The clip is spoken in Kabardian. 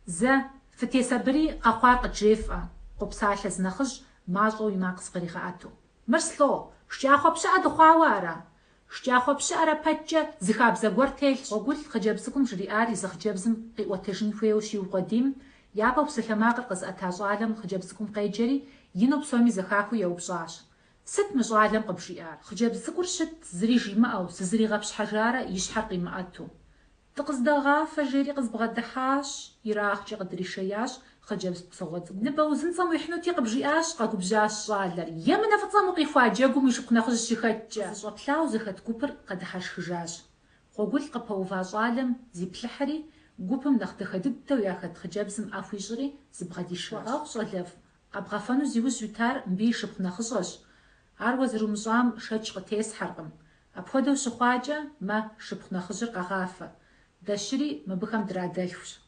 Зэ, фытесабыри, къэхъуар къыджефӏэ, къопсалъэ зы нэхъыжь, мащӏэу и макъ зыкъригъэӏэту. Мыр слӏо, шкӏахъуэ пщыӏэ дыхъуауэ ара? Шкӏахъуэ пщыӏэрэ пэткӏэ зы хабзэ гуэр телъщ. Гъуэгулӏ хъыджэбз цӏыкӏум жриӏар езы хъыджэбзым къиӏуэтэжын хуейуэ щиукъуэдийм, япэу псалъэмакъыр къэзыӏэта щӏалэм хъыджэбз цӏыкӏум къеджэри, ину псоми зэхахыу еупщӏащ. Сыт мы щӏалэм къыбжиӏар? Хъыджэбз цӏыкӏур щытт, зыри жимыӏэу, зызригъэпщхьэжарэ и щхьэр къимыӏэту. Дыкъыздэгъафэ, жери къызбгъэдыхьащ, ерагъкӏэ къыдришеящ хъыджэбз псыгъуэ цӏыкӏум. Ныбэ узынцӏэм уихьынути къыбжиӏащ, къэгубжьащ щӏалэр. Емынэ фӏыцӏэм укъихуа джэгум уи шыпхъу нэхъыжь щыхэткӏэ. Зэщӏэплъауэ зэхэт гупыр къэдыхьэшхыжащ. Гъуэгулӏ къыпэува щӏалэм зиплъыхьри, гупым нэхъ дахэ дыдэу яхэт хъыджэбзым ӏэ хуищӏри зыбгъэдишащ. Схуэгъэгъу, щӏалэфӏ, къэбгъэфэну зи ужь уитар мыбы и шыпхъу нэхъыщӏэщ. Ар уэ зэрумыщӏам шэч къытесхьэркъым. Апхуэдэу щыхъуакӏэ, мэ, шыпхъу нэхъыжьыр къэгъафэ. Дэ щыри мыбыхэм драдэлъхущ.